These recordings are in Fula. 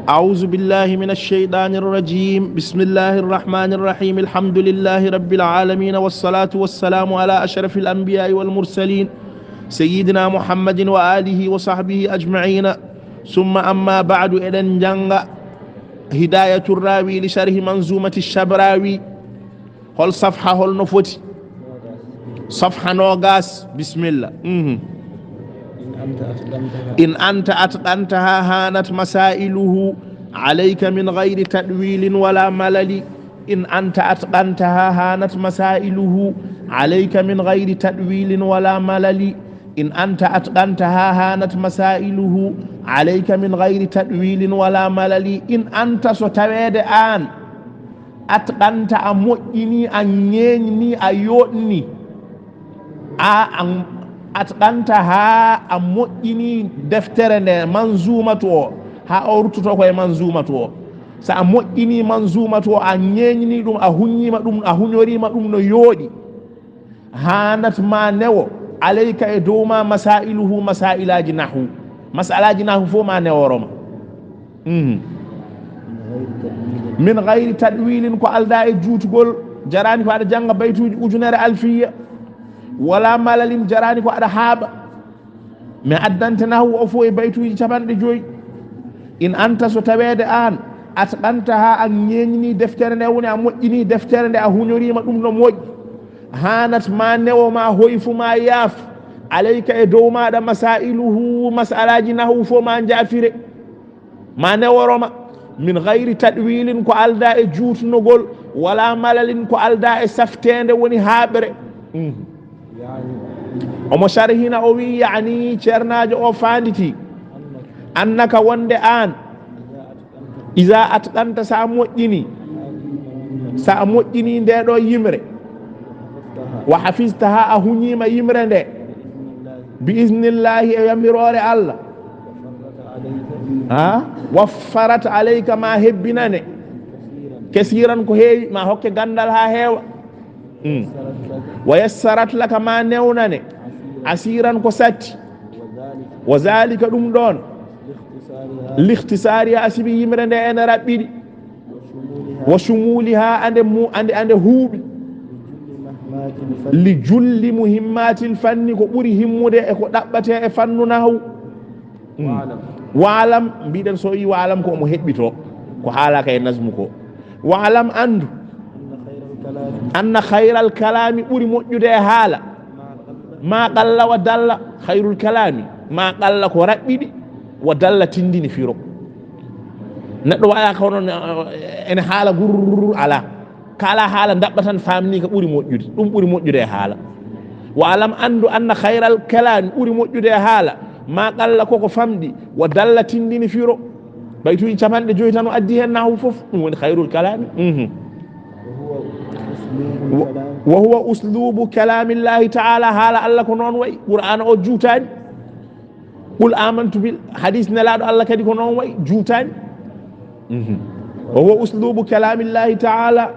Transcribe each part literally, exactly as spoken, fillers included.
أعوذ بالله من الشيطان الرجيم. بسم الله الرحمن الرحيم. الحمد لله رب العالمين، والصلاة والسلام على أشرف الأنبياء والمرسلين، سيدنا محمد وآله وصحبه أجمعين. ثم أما بعد، eɗen jannga هداية الراوي لشرح منظومة الشبراوي. Hol safha, hol no foti? Safha noogas, bismillah. Mhm. إن أنت أتقنتها هانت مسائله عليك من غير تأويل ولا ملل. إن أنت أتقنتها هانت مسائله عليك من غير تأويل ولا ملل. إن أنت أتقنتها هانت مسائله عليك من غير تأويل ولا ملل. إن أنت، so taweede aan, atqanta, a moƴƴini, a ñeeñni, a yooɗni. A, an, atqanta, haa a moƴƴini deftere nde, manzumatu o, haa o ruttoto ko e manzumatu o. So a moƴƴini manzumatu o, a ñeeñni ɗum, a huññiima ɗum, a huñoriima ɗum no yooɗi. Haanat ma newo, alayka, e dow ma, masailuhu, masailaaji nahwu. Masalaaji nahwu fof ma neworo ma. Mhm. Min gayri tadwilin, ko aldaa e juutugol, jaraani ko aɗa jannga baytuuji ujunere alfiya, wala malalin, jaraani ko aɗa haaɓa. Mi addante nahwu o fof e baytuuji capanɗe joyi. In anta, so taweede aan, atqantaha, a ñeeñni deftere nde, woni a moƴƴini deftere nde, a huñoriima ɗum no moƴƴi. Haanat ma newo, ma hoyfu, ma yaaf, alayka, e dow maaɗa, masailuhu, masalaaji nahwu fof ma njaafire. Ma neworoma, min gayri tadwilin, ko aldaa e juutnogol, wala malalin, ko aldaa e safteende, woni haaɓre. Mhm. Omo sharhina, o wi, yani, ceernaajo o faanditi, annaka, wonde aan, iza atqanta, sa moƴƴini, sa moƴƴini nde ɗo yimre, wa hafiztaha, a huñiima yimre nde, bi iznillahi, e yamiroore Allah. Ha? Waffarat alayka, ma hebbinane, kasiran, ko heewi, ma hokke ganndal ha heewa. Mm. Wa yassarat laka, ma newnane, asiran, ko satti. Wa zalika, ɗum ɗon, likhtisariha, sibi yimre nde ene raɓɓiɗi. Wa shumuliha, ande mu-, ande, ande huuɓi. Li julli muhimmatil fanni, ko ɓuri himmude e ko ɗaɓɓate e fannu nahwu. Mm. Waalam. Waalam, mbiɗen so wi waalam ko omo heɓɓito, ko haalaaka e nasmu ko. Waalam, anndu, anna khayral kalaami, ɓuri moƴƴude e haala, ma qalla wa dalla, khayrul kalaami, ma qalla, ko raɓɓiɗi, wa dalla, tindini firo. Neɗɗo waɗa ko noon, eh, ene haala gurr, ala. Kala haala ndaɓɓa tan, faamni ko ɓuri moƴƴude. Ɗum ɓuri moƴƴude e haala. Wa alam, anndu, anna khayral kalaami, ɓuri moƴƴude e haala, ma qalla, koko famɗi, wa dalla, tindini firo. Baytuuji capanɗe joyi tan o addi heen nahwu fof, ɗum woni khayrul kalaami. Mhm. Wa, wa huwa uslubu kalamillahi taala, haala Allah ko noon wayi, Qur'aana o juutaani. Qul amantu bil, hadis Nelaaɗo Allah kadi ko noon wayi, juutaani. Mhm. Wa huwa uslubu kalamillahi taala.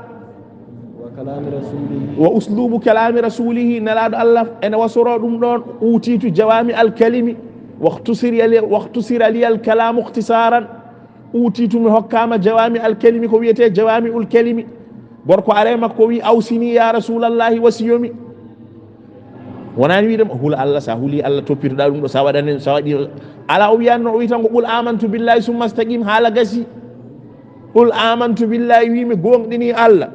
Wa kalami rasulihi. Wa uslubu kalami rasulihi, Nelaaɗo Allah ene wasoro ɗum ɗon, utitu jawami al kalimi, waqtusira li, waqtusira li al kalamu ikhtisaran. Utitu, mi hokkaama jawami al kalimi, ko wiyetee jawami ul kalimi. Gorko are makko wi, awsini ya rasulallahi, wasiyomi. Wonaani wiide mo, hul Allah, sa huli Allah, toppitoɗa ɗum ɗo, sa waɗani, sa waɗi, ala, o wiyanno, o wi tan ko, qul amantu billahi summa staqim, haala gasi. Qul amantu billahi, wi mi goonɗini Allah,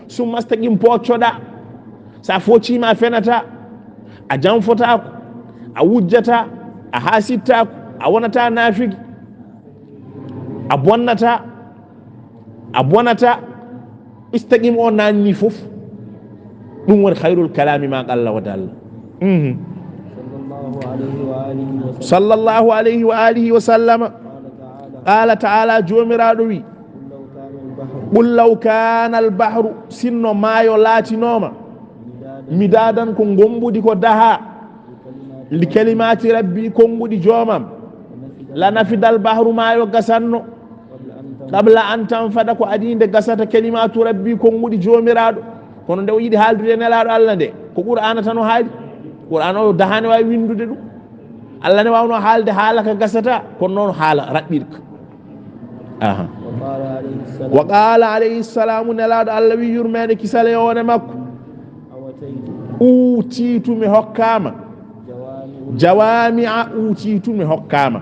summa staqim, poccoɗa. Sa foccima, a fenata, a janfotaako, a wujjata, a hasittaako, a wonata naafigi, a bonnata, a bonata. Istaqim o naanni fof. Ɗum woni khayrul kalami, ma qalla wa dalla. Mhm. Sallallahu alayhi wa alihi wa sallam. Qala taala, Joomiraaɗo wi, qul law kana al bahru, sinno maayo laatinooma, midadan, ko ngommbudi, ko daha, li kalimati rabbi, konnguɗi joomam, la nafida al bahru, maayo gasanno, qabla an tanfada, ko adii nde gasata, kalimatu rabbi, konnguɗi Joomiraaɗo. Kono nde o yiɗi haaldude e Nelaaɗo Allah nde, ko Qur'aana tan o haali. Qur'aana o dahaani waawi winndude ɗum. Allah ne waawnoo haalde haala ka gasata, kono noon haala raɓɓirka. Aha. Wa qala alayhi salam, Nelaaɗo Allah wi yurmeende kisal e wone makko, uutiitu mi hokkaama jawami'a, uutiitu mi hokkaama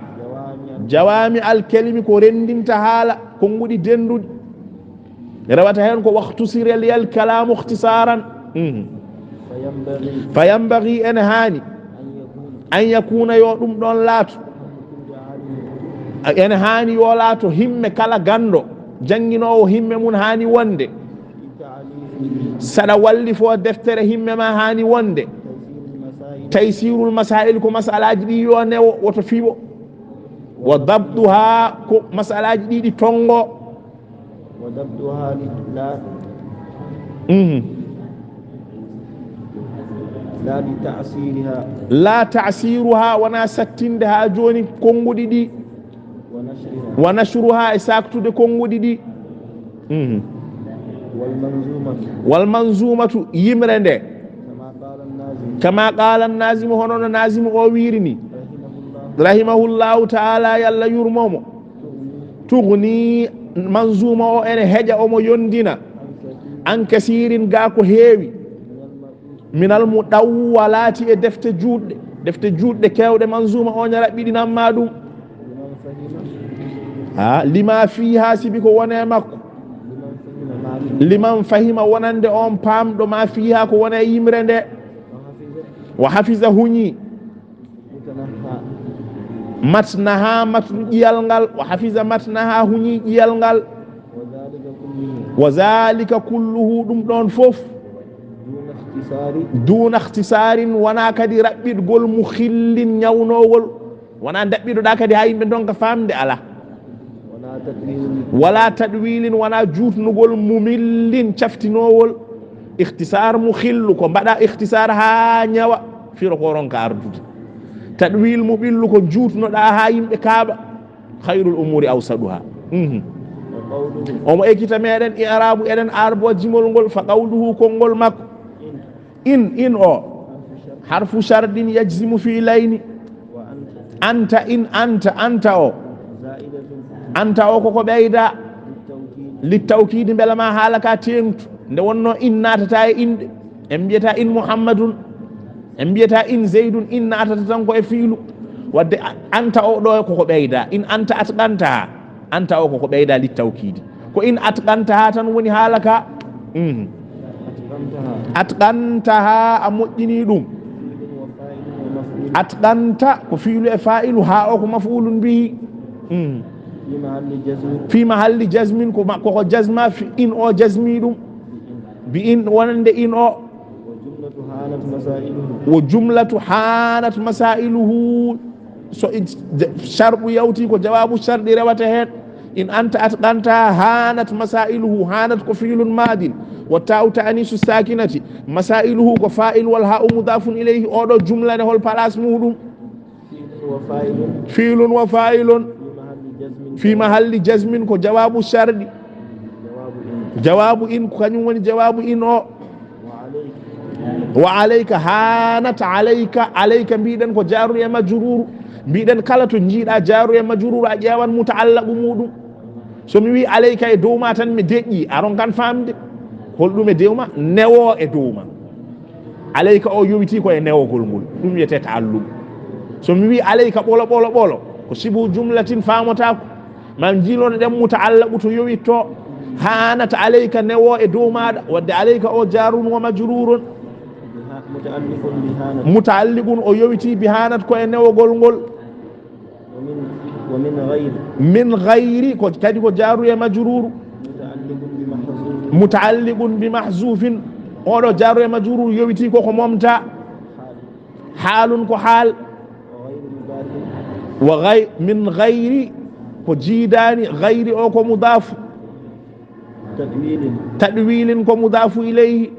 jawami al kalimi, ko renndinta haala konnguɗi dennduɗi. Rewata heen ko waxtusira liyal kalamu ikhtisaran. Mhm. Fa yanbaghi ene haani an yakuna, yo ɗum ɗoon laato, ene haani yo laato himme kala ganndo jannginoowo himme mum haani wonde. Saɗa wallifo deftere himme ma haani wonde. Taysirul masail ko masalaaji ɗi yo newo woto fiwo. Wa dabduha ko masalaaji ɗi ɗi tonngo. Wa dabduha li la Mhm. La li ta'siriha. La ta'siruha, wona sattinde haa jooni konnguɗi ɗi. Wa nashriha. Wa nashruha, e saaktude konnguɗi ɗi. Mhm. Wal manzumatu. Wal manzumatu, yimre nde. Kama qala an-nazim. Kama qala an-nazim, hono no nazim o wiiri ni. Rahimahullah. Rahimahullahu ta'ala, yo Allah yurmo mo. Tughni, manzuma o ene heƴa, omo yondina. An kasirin, ga ko heewi. Minal mudawwalati, e defte juutɗe, defte juutɗe keewɗe, manzuma o ne raɓɓiɗinan ma ɗum. Ha, lima fiha, sibi ko wone makko. Liman fahima, wonande on paamɗo ma fiha ko wone yimre nde. Wa hafiza, huñi. Matnaha, matnu ƴiyal ngal. Wa hafiza matnaha, huñi ƴiyal ngal. Wa zalika kulluhu, ɗum ɗoon fof. Duna ikhtisarin, wona kadi raɓɓiɗgol mukhillin, ñawnowol. Wona daɓɓiɗoɗa kadi ha yimɓe ndonka famde, ala. Wala tadwilin, wona juutnugol mumillin, caftinowol. Ikhtisar mukhillu, ko mbaɗa ikhtisar ha ñawa, firo ko ronka ardude. Tadwil muɓillu ko juutnoɗa ha yimɓe kaaɓa. Khayrul umuri awsaduha. Mhm. Omo ekkita meɗen i'rabu, eɗen arbo jimol ngol, fa qawluhu, konngol makko. In, in o, harfu shardin yajzimu fi'layni. Anta, in anta, anta o. Anta o koko ɓeyda. Littawkidi, mbela ma haala ka teeŋtu. Nde wonno in naatata e inɗe. En mbiyata in Muhammadun. En mbiyata in Zaydun, in naatata tan ko e fiilu. Wadde a-, anta o ɗo koko ɓeyda. In anta atqantaha. Anta o koko ɓeyda littawkidi. Ko in atqantaha tan woni haala ka. Mhm. Atqantaha, a moƴƴini ɗum. Atqanta ko fiilu e fa'ilu, ha o ko maf'ulun bihi. Mhm. Fi mahalli jazmin, ko ma-, koko jazma, fi-, in o jazmi ɗum. Bi in, wonande in o. Wa jumlatu hanat masailuhu. Wa jumlatu hanat masailuhu. So i-, ja-, sharɗu yawti ko jawaabu sharɗi rewata heen. In anta atqanta hanat masailuhu. Hanat ko fi'lun madin. Wa ta'u ta'nisu sakinati. Masailuhu ko fa'il wal ha'u mudafun ilayhi. Oɗo jumla ne hol place muɗum? Fi'lun wa fa'ilun. Fi'lun wa fa'ilun. Fi mahalli jazmin. Fi mahalli jazmin ko jawaabu sharɗi. Jawaabu in. Jawaabu in ko kañum woni jawaabu in o. Wa alayka. Wa alayka, hanat alayka. Alayka mbiɗen ko jaaru e majruru. Mbiɗen kala to jiiɗa jaaru e majruru a ƴeewan muta'allaqu muɗum. So mi wi alayka e dow ma tan mi deƴƴi, a ronkan famde. Holɗum e dow ma? Newo e dow ma. Alayka o yowiti ko e newogol ngol. Ɗum wiyete ta'alluq. So mi wi alayka ɓolo, ɓolo, ɓolo, ko sibu jumlatin famotako. Ma jiilono ɗen muta'allaqu to yowitto. Hanat alayka newo e dow maɗa. Wadde alayka o jarun wa majrurun. Biha-, muta'alliqun bi hanat. Muta'alliqun o yowiti bi hanat ko e newogol ngol. Wa min, wa min ghayri. Min ghayri ko kadi ko jaru e majruru. Muta'alliqun bi mahzufin. Muta'alliqun bi mahzufin. Oɗo jaru e majruru yowiti ko ko momta. Hal. Halun ko hal. Wa ghayri mudafin. Wa ghay-, min ghayri ko jiidani, ghayri o ko mudafu. Tadwilin. Tadwilin ko mudafu ilayhi.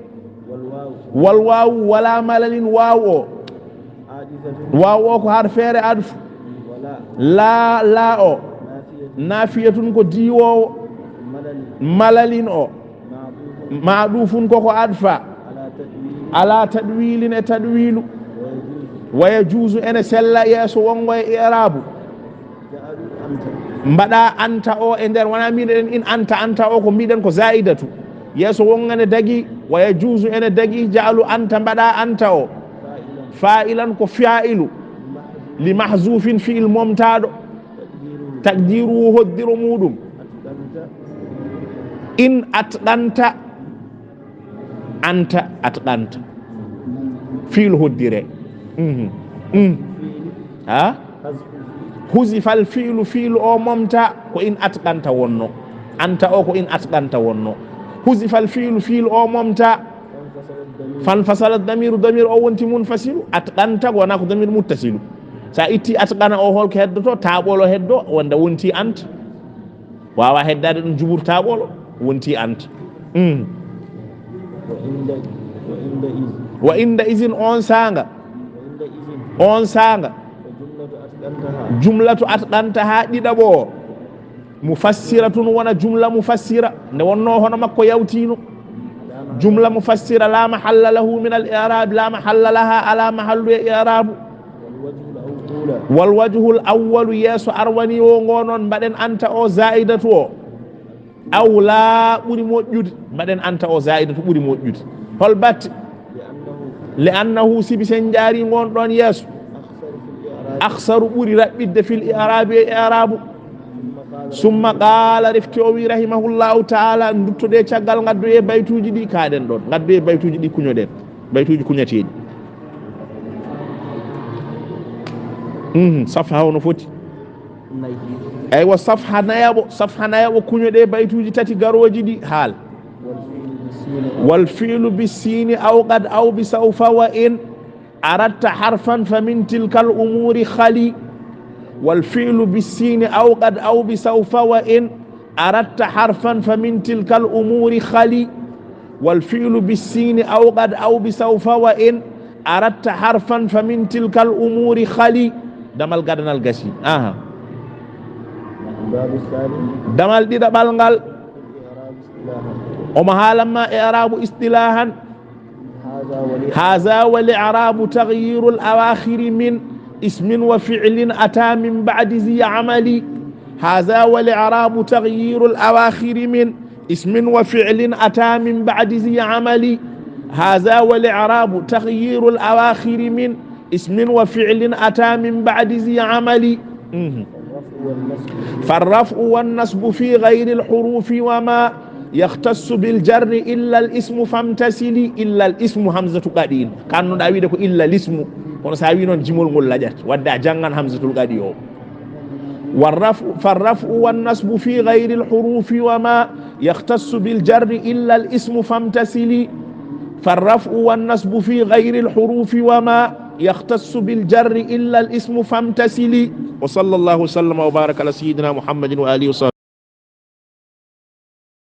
Wal wawu. Wal wawu wala malalin wawu o. Adisatun. Wawu o ko har feere adfu. Wala. La, la o. Nafiyatun. Nafiyatun ko diwowo. Malalin. Malalin o. Ma'dufun. Ma'dufun ko ko adfa. Ala tadwilin. Ala tadwilin e tadwilu. Wa yajuzu. Wa yajuzu ene sella yeeso wongo e i'rabu. Ja'alu anta. Mbaɗa anta o e nder, wona mbiɗen in anta, anta o ko mbiɗen ko zaidatu. Yeeso won ene dagi, wa yajuzu ene dagi, ja'alu anta, mbaɗa anta o. Fa'ilan ko fa'ilu. Li mahzufin fi'il momtaɗo. Taqdiru hoddiro muɗum. In atqanta. Anta atqanta. Fi'lu hoddire. Mhm. Mm. Ha? Huzifal fi'lu, fi'lu o momta ko in atqanta wonno. Anta o ko in atqanta wonno. Huzifal fi'lu, fi'lu o momta. Fan fasalat damiru, damir o wonti munfasilu. Atqanta ko wona ko damir muttasilu. Sa itti atqana o holko heddoto, taɓolo heddo, wonda wonti anta. Wawa heddade ɗum jubur taɓolo, wonti anta. Mm. Wa inda, wa inda iz. Wa inda izin on sanga. Wa inda izin. On sanga. Wa jumlatu atqantaha. Jumlatu atqantaha ɗiɗaɓo o. Mufassiratun wona jumla mufassira. Nde wonno hono makko yawtino. Jumla mufassira la mahalla lahu min al i'rab, la mahalla laha ala mahallu e i'rabu. Wal wajhul awwalu, yeeso arwani o ngo noon, mbaɗen anta o zaidatu o. Awla ɓuri moƴƴude, mbaɗen anta o zaidatu ɓuri moƴƴude. Hol batte? Li annahu, sibi sen jaari ngon ɗon yeeso. Akhsaru ɓuri raɓɓiɗde fil i'rabi e i'rabu. Summa qala, refti o wi rahimahullahu ta'ala, duttode caggal ngaddoye baytuji ɗi kaɗen ɗon, ngaddoye baytuji ɗi kuñoɗen, baytuji kuñateɗi. Mhm, safha hono foti. Aywa, safha nayaɓo, safha nayaɓo kuñoɗe baytuji tati garoji ɗi haal. Wal fi'lu bis sini aw qad aw bi sawfa wa in aradta harfan fa min tilkal umuri khali. Wal fi'lu bis sini aw qad aw bi sawfa wa in aradta harfan fa min tilkal umuri khali. Wal fi'lu bis sini aw qad aw bi sawfa wa in aradta harfan fa min tilkal umuri khali. Damal gadanal gasi. Aha. Damal ɗiɗaɓal ngal. Omo haalamma i'rabu istilahan. Haza wal i'rabu taghyirul awakhiri min ismin wa fi'lin ata min ba'di zi amali. Haza wal i'rabu taghyirul awakhiri min ismin wa fi'lin ata min ba'di zi amali. Haza wal i'rabu taghyirul awakhiri min ismin wa fi'lin ata min ba'di zi amali. Mhm. Farraf'u wan nasbu fi ghayril hurufi wa ma yakhtassu bil jarri illa al ismu famtasili. Illa al ismu, hamzatu qadi in. Kannuɗa wiide ko illa al ismu. Kono sa wi noon jimol ngol laƴat. Wadde a janngan hamzatul qadi o. Warraf'u, farraf'u wan nasbu fi ghayril hurufi wa ma yakhtassu bil jarri illa al ismu famtasili. Farraf'u wan nasbu fi ghayril hurufi wa ma yakhtassu bil jarri illa al ismu famtasili. Wa sallallahu wa sallama wa baraka ala sayyidina Muhammadin wa alihi wa sahbihi.